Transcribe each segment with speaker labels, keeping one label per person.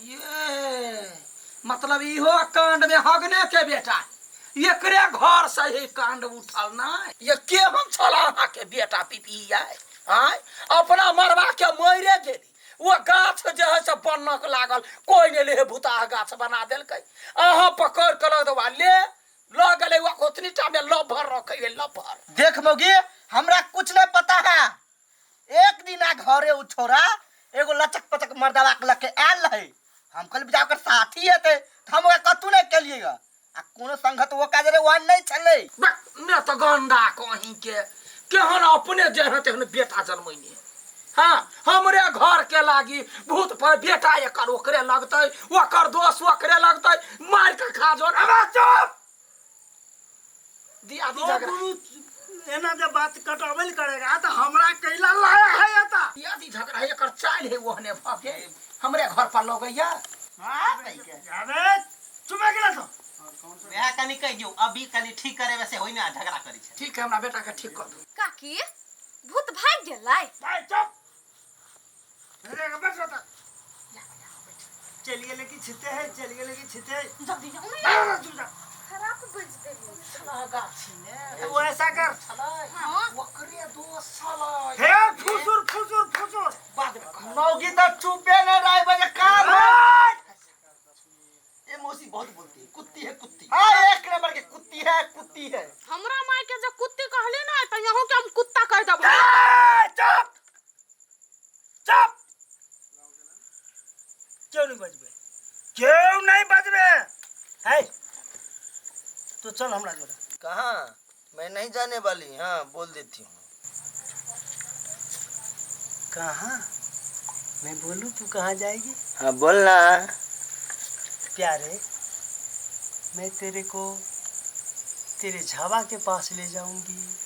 Speaker 1: ये मतलब इहो कांड में हगने के बेटा एकरे घर से ही कांड उठल ना। ये के हम छला अहाँ के बेटा पीपी आय आय अपना मरबा के मरे गेली। वो गाछ जे है से बनक लागल, कोई नहीं ले भूता गाछ बना देलकै। अहाँ पकड़ के लग देबा ले ल गेलै वो ओतनी टा में लभर रखै है लभर।
Speaker 2: देख मौगी हमरा कुछ नहीं पता है। एक दिन आ घरे उ छोरा एगो लचक पचक मर्दवा के लके आयल रहे। हम कहली बुझा ओकर साथी हेतै, त हम ओकरा कतू नहीं केलिए ग। आ कोनो संगत वो काज रे वहाँ नहीं छलै।
Speaker 1: बक, ने तो गंदा कहीं के केहन अपने जे है तेहन बेटा जन्मैने। हाँ हमरे घर के लागी भूत पर बेटा एकर ओकरे लगतै, ओकर दोष ओकरे लगतै, मार के खा जो।
Speaker 3: अबे चुप।
Speaker 1: दिया दी
Speaker 3: तो
Speaker 1: झगड़ा।
Speaker 3: गुरु एना जे बात कटबे करेगा तो हमरा कैला लाया है एता।
Speaker 1: दिया दी झगड़ा एकर चाल है ओहने भ के हमरे घर पर लगैया।
Speaker 2: हां कहि के।
Speaker 3: अबे चुप गेला तो।
Speaker 4: वएह कनि कहि दियौ अभी कनि ठीक करे वैसे होई ना झगड़ा करै छै।
Speaker 1: ठीक है हमरा बेटा के ठीक कर दू।
Speaker 5: काकी भूत भागि गेलै।
Speaker 3: भाई चुप। अरे बस होता। चलिए लेके छिते है, चलिए लेके छिते है।
Speaker 5: जल्दी जाओ ना।
Speaker 3: अरे चुप जा।
Speaker 5: खराब बज देली।
Speaker 1: छला गाछी ने।
Speaker 3: तू ऐसा कर।
Speaker 1: छलै।
Speaker 5: हाँ।
Speaker 1: ओकरे दोष छलै।
Speaker 3: हे फुसुर फुसुर फुसुर।
Speaker 1: बाद में कहब।
Speaker 2: मौगी तो चुपे न रहे बजे काम है।
Speaker 4: ये मौसी बहुत बोलती है, कुत्ती है कुत्ती।
Speaker 2: हाँ एक नंबर के कुत्ती है कुत्ती है।
Speaker 6: हमरा माय के जे कुत्ती कहली ना त यहूं के हम कुत्ता कह देब।
Speaker 3: ए, चुप चुप। क्यों नहीं बजबे, क्यों नहीं बजबे है तो चल हमरा जोड़ा।
Speaker 2: कहाँ मैं नहीं जाने वाली। हाँ बोल देती हूँ।
Speaker 3: कहाँ मैं बोलूँ तू कहाँ जाएगी?
Speaker 2: हाँ बोलना।
Speaker 3: प्यारे मैं तेरे को तेरे झाबा के पास ले जाऊंगी।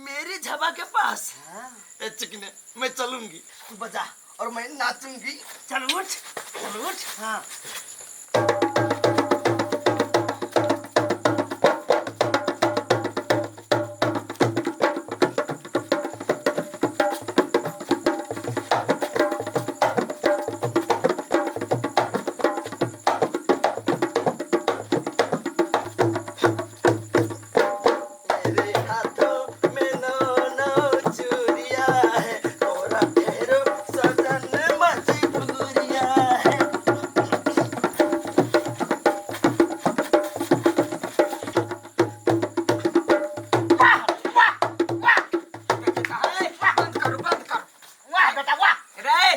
Speaker 4: मेरे झाबा के पास?
Speaker 3: हाँ।
Speaker 4: ए चिकने मैं चलूंगी, तू बजा और मैं नाचूंगी।
Speaker 3: चल उठ चल उठ। हाँ
Speaker 2: मेरे हाथों में नौ नौ चूड़िया है और ठहरो सजन मजबूरिया है।
Speaker 1: बंद करू बंद करू।
Speaker 2: वाह बेटा वाह।
Speaker 1: रे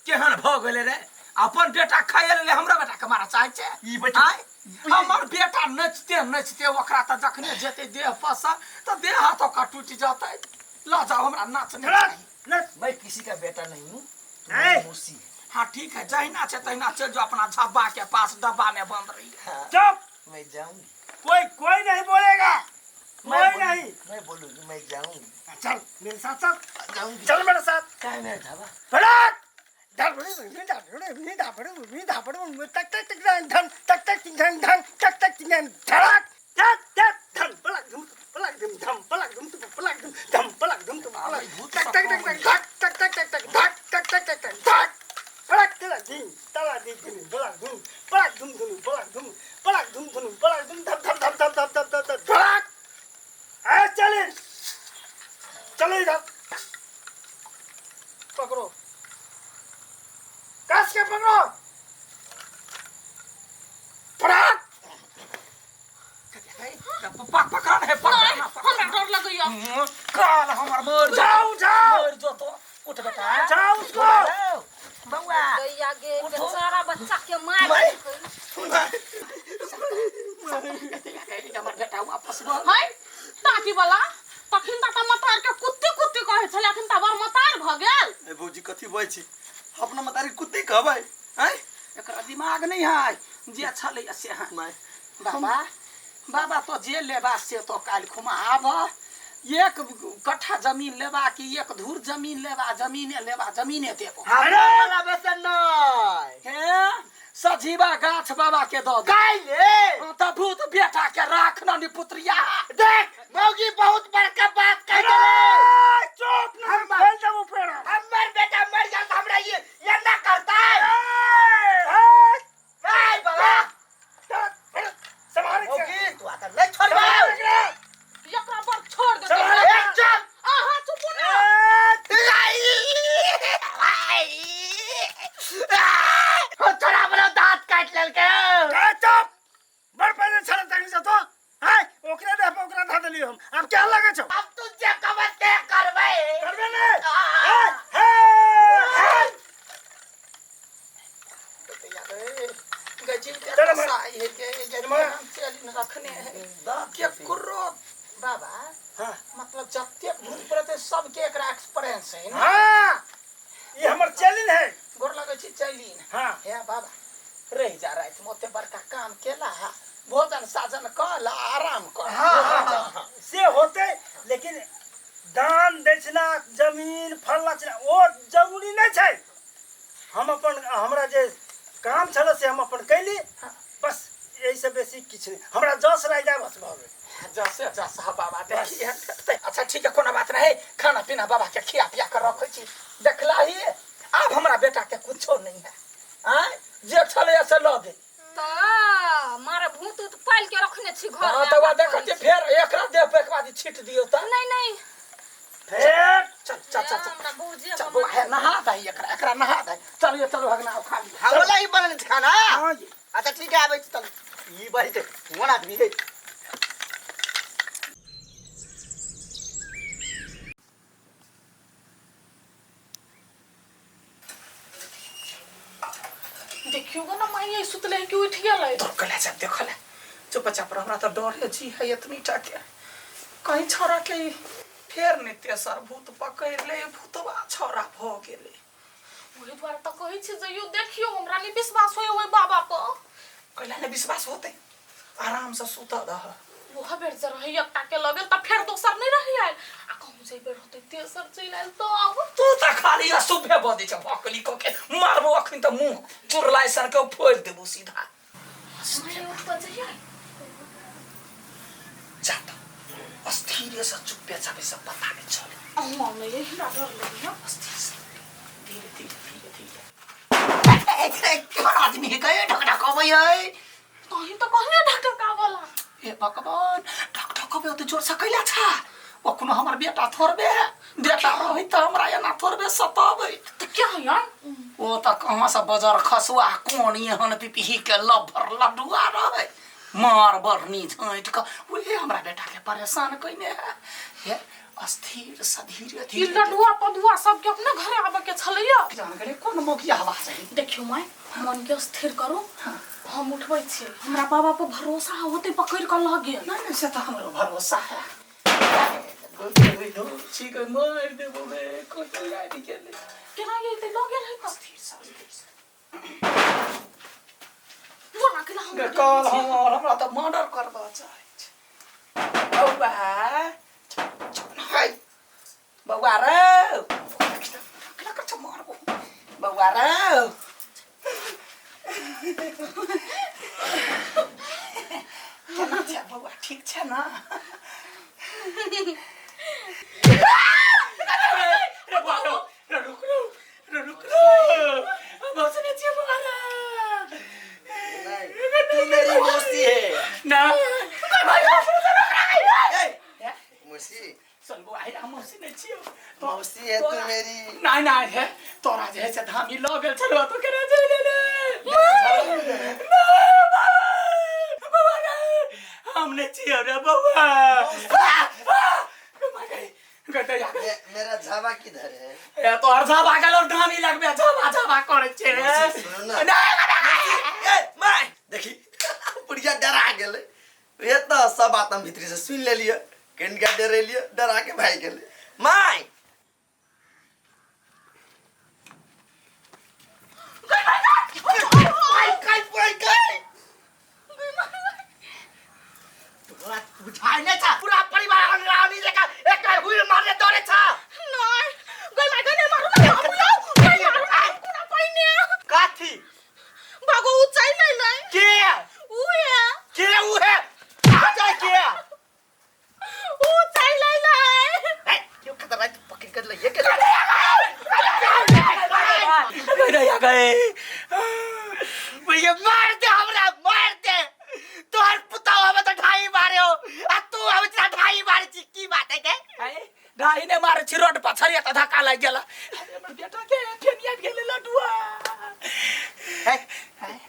Speaker 1: केहन भ गेलै रे, अपन बेटा खाए लेले हमरा बेटा के मारा चाहै छै।
Speaker 4: ई बेटा।
Speaker 1: आँय? हमर बेटा नचते नचते ओकरा त जखने जेतै देह पसा त देह हाथ ओकर टूटि जेतै। ल जाओ हमरा नाच नहि चाही।
Speaker 3: नाच।
Speaker 2: मैं किसी का बेटा नहीं हूँ,
Speaker 3: ए।
Speaker 2: मौसी है।
Speaker 1: हाँ ठीक है, जहिना छै तहिना चलि जाओ अपना झब्बा के पास डब्बा में बंद रही।
Speaker 2: हाँ।
Speaker 3: चुप।
Speaker 2: मैं जाऊंगी।
Speaker 3: कोई कोई नहीं बोलेगा,
Speaker 2: मैं
Speaker 3: कोई
Speaker 2: बोलूंगी,
Speaker 3: नहीं।
Speaker 2: मैं बोलूंगी, मैं जाऊंगी।
Speaker 3: चल मेरे साथ चल।
Speaker 2: जाऊंगी।
Speaker 3: चल मेरे साथ।
Speaker 2: क्या है मेरा ढाबा?
Speaker 3: भड़क। तक तक तक धन तक तक धन धन तक तक धन धड़क तक तक धन पलक धुम पलक धुम धम पलक धुम तुम पलक धुम धम पलक धुम तुम पलक तक तक तक तक धक तक तक तक तक धक तक तक तक तक धक पलक तला दिन तला दिन धुन पलक धुम पलक धुम धुन पलक धुम पलक धुम धुन पलक धुम धम धम धम धम धम धम धम धम धड़क। ए चले चलो इधर पकड़ो, कस के पकड़ो। फटाक।
Speaker 1: पकड़ है, पकड़ ना, पकड़।
Speaker 6: हमरा डर लगैया।
Speaker 1: काल हमर मर जा।
Speaker 3: जाओ, जाओ।
Speaker 1: मर जो तो। उठ बेटा।
Speaker 3: जाओ उसको।
Speaker 2: बउआ।
Speaker 5: गैया गे,
Speaker 1: उठो।
Speaker 5: बेचारा बच्चा के मार
Speaker 2: मार।
Speaker 1: हमर बेटा वापस भऽ
Speaker 6: है टाटी वाला तखन त मतार के कुत्ती कुत्ती कहै छलै, अखन त बड़ मतार भऽ गेल।
Speaker 4: ए भौजी कथी बजै छी, अपना मतारी कुत्ती कहबै? आँय?
Speaker 1: एकरा दिमाग नहीं है जे छलै से। हाँ
Speaker 4: माय।
Speaker 1: बाबा बाबा तो जे लेबा से तो काल्हि खुमा आब। एक कट्ठा जमीन लेबा कि एक धूर जमीन लेबा? जमीने लेबा, जमीने देबो।
Speaker 2: हमरा वाला बेसन नहीं।
Speaker 1: हे सजीवा गाछ बाबा के दऽ दे।
Speaker 2: काल्हि?
Speaker 1: हाँ, तऽ भूत बेटा के राख न निपुत्रिया।
Speaker 2: देख मौगी बहुत बड़का बात कह देले।
Speaker 3: ए, चुप ना, हम खेल देबो पेड़ा।
Speaker 2: हमर बेटा मर गेल त हमरा ये ये ना करता।
Speaker 3: ए, गेलियो हम। आब क्या लगे छौ?
Speaker 2: अब तू जे कहबै से करबै।
Speaker 3: करबे नै। हे हे हे। चल मार।
Speaker 1: रखने है केकरो बाबा।
Speaker 3: हाँ।
Speaker 1: मतलब जतेक भूत प्रेत है सबके एकरा एक्सपीरियंस है ना।
Speaker 3: हाँ, ये हमर चैलेंज है।
Speaker 1: गोर लगै छी चैलिन।
Speaker 3: हाँ।
Speaker 1: हे बाबा रह जा राति में ओते बड़का काम केला हा, भोजन साजन कर ला, आराम कर।
Speaker 3: हाँ, हाँ, हाँ, से होते, लेकिन दान दक्षिणा जमीन फल्ला चिल्ला ओ जरूरी नहीं छै। हम अपन हमरा जे काम छल से हम अपन कैली, बस एहि से बेसी किछु नहीं। हमरा जस लागि जाय बस भऽ गेल।
Speaker 1: जसे जस हा बाबा देखिए। अच्छा ठीक है, कोनो बात नहीं, खाना पीना बाबा के खिया पिया कर रखै छी। देखला ही आब हमरा बेटा के कुछो नहीं है। आय जे छलै से लऽ दे।
Speaker 5: त मारे भूत उत पाल के रखने छी घर
Speaker 1: हाँ
Speaker 5: में।
Speaker 1: त वह देखै छी फेर एकरा देह पे एक बार छीट दियौ त।
Speaker 5: नहीं नहीं
Speaker 3: फेर
Speaker 1: चल चल चल चल।
Speaker 5: हमरा बुझे
Speaker 1: चल बौआ, हे नहा दही एकरा, एकरा नहा दही। चलिए चलो भगना खा लिअ।
Speaker 2: हमरा ही बनल छै खाना।
Speaker 3: हाँ जी।
Speaker 2: अच्छा ठीक है, आबै छी चल। ई बहिते कोन आदमी है?
Speaker 6: देखियो गो ना माई सुतले है कि उठ गेलै।
Speaker 1: तोर कला जब देखल चुपचाप रह, हमरा तो डर है जी है इतनी टा के कहीं छोरा के फेर ने तेसर भूत पकड़ ले, भूतवा छोरा भ गेले।
Speaker 6: ओहि दुआरे तऽ कहै छी जे यौ देखियौ, हमरा नहि विश्वास होइए ओहि बाबा पर।
Speaker 1: कैला ने विश्वास होते, आराम से सुत दह।
Speaker 6: ओह बेर जे रहै एकटा के लगल तऽ फेर दोसर नहि रहि आयल, आ कहूँ जे बेर होतै तेसर चलि आयल तऽ आब
Speaker 1: तू तऽ खाली अशुभे बजै छ, भकली कऽ के मारबो अखन तऽ मुँह चुरलाइ सन के फोड़ि देबो सीधा।
Speaker 6: माय उठ कऽ जइयै।
Speaker 1: जा तऽ अस्थिर से चुप्पे चापे से पता नहीं चले।
Speaker 6: अहूँ आउ ने यै, हमरा डर लगैए।
Speaker 1: अस्थिर से धीरे धीरे धीरे धीरे।
Speaker 2: कोन आदमी है गए ढक ढक अबै है?
Speaker 6: तहीं तऽ कहने ढकढकावला।
Speaker 1: हे भगवान, ढक ढक अबै ओते जोर से कैला छा? ओ कोनो हमर बेटा थोड़बे है, बेटा रहै तऽ हमरा एना थोड़बे सताबै।
Speaker 6: तऽ क्या है?
Speaker 1: ओ तऽ कहाँ से बजर खसुआ कोन एहन पिपही के लभर लडुआ रहै, मार बरनी झाँटि कऽ उहे हमरा बेटा के परेशान कयने है। हे अस्थिर से धीरे
Speaker 6: ई
Speaker 1: धीरे
Speaker 6: लडुआ पदुआ सबके अपने घरे आबे के छलैया।
Speaker 1: जान गेलै कोन मोगिया आवाज है।
Speaker 6: देखियौ माय, मन के स्थिर करू, हम उठबै छी। हमरा बाबा पर भरोसा होतै पकड़ि कऽ लऽ गेल।
Speaker 1: नहीं नहीं, से तऽ हमरो भरोसा है। मारि देबो बे, कोई आबि गेलै।
Speaker 6: केना गेलै? लऽ गेल है तऽ
Speaker 1: अस्थिर से अस्थिर से
Speaker 6: बोला केना हम
Speaker 1: कल हम और हमरा तऽ मर्डर करबा चाहै छै। बौआ है, बौआ रौ, केना कर छ मारबो बौआ रौ। केना छै बौआ, ठीक छै ना? रे बौआ रौ, रे रुक रौ, रे रुक रौ, हम सुनै छियै बौआ रौ।
Speaker 2: तू मेरी मौसी है।
Speaker 1: ना
Speaker 2: ए, मौसी।
Speaker 1: सुन बौआ, हे हम मौसी नहि छियौ।
Speaker 2: मौसी है तू मेरी।
Speaker 1: नहीं नहीं, हे तोरा जे है से धामी लऽ गेल छलौ तो केना चलि एलै? बौआ रे, हम नहि छियौ रे बौआ।
Speaker 2: मेरा झावा किधर है?
Speaker 1: ए तोहर झाबा गेल और धामी लगबे झाबा झाबा करै छै।
Speaker 2: मौसी, सुनो ना।
Speaker 1: नहीं,
Speaker 2: ए my देखी बुढ़िया डरा गेलै। ये तऽ सब बात हम भीतरी से सुन लेलियै, कनिका डरेलियै, डरा के भागि गेलै। My तोरा बुझाइ नहि छ, पूरा परिवार अंगरानी जकाँ एकटा हुइल मारने दौड़ै छ।
Speaker 6: नहि गै माय गै, नहि मारू ने बाबू यौ, नहि मारू ने, कोना पहिने
Speaker 2: कथी
Speaker 6: बाबू उ चलि एलै।
Speaker 2: के?
Speaker 6: उहे।
Speaker 2: के उहे? कहाँ जाय के?
Speaker 6: उ चलि एलै।
Speaker 2: ए, क्यों खतरनाक पकड़ कर लइए के
Speaker 1: गए गए
Speaker 2: भैया मार दे हमरा, मार दे। तोहर पुतहु आबै तऽ ढाई मारे हो, आ तू आबै तऽ ढाई मारे छी, की बात है के?
Speaker 1: ढाई ने मारे छी, रोड पर छड़िया तऽ धक्का लागि गेल। अरे हमर बेटा के फेनिया गेलै लडुआ।
Speaker 2: हे,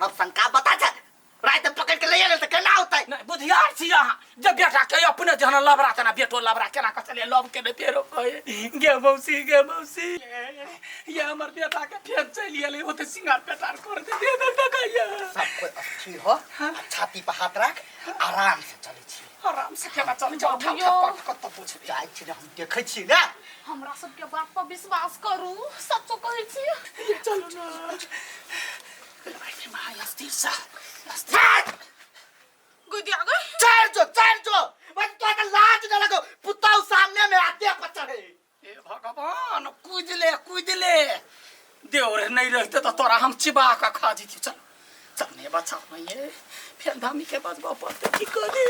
Speaker 2: अब शंका बता छ, रात में पकड़ के ले गेल तऽ केना होतै?
Speaker 1: नहीं बुधियार छी अहाँ, जे बेटा के अपने जहन लबरा तेना बेटो लबरा केना कऽ चले लव के ने फेरो कहे गे मौसी, गे मौसी, ये हमर बेटा के फेर चलि गेलै, ओते सिंगार पेटार कर दे दे दे देखैया।
Speaker 2: सब कोई अस्थिर हो, छाती पर हाथ राख, आराम से चलै छी।
Speaker 1: आराम से केना चलै जाउ, उठा उठा पट कतऽ पूछबै
Speaker 2: जाइ छी ने, हम देखै छी ने।
Speaker 6: हमरा सबके बात पर विश्वास करू, सचो कहै छी।
Speaker 1: ये चलू ना भाई, अस्थिर सा अस्थिर।
Speaker 6: गुदिया गई।
Speaker 2: चल जो, चल जो, बस तोरा के लाज न लगो, पुताऊ सामने में आते पर चढ़े।
Speaker 1: हे भगवान, कूदले कूदले देवर नहीं रहते तो तोरा हम चिबा के खा जैती। चल चल ने बचाओ नहीं, फेर धामी के बजबा पड़ते की करी।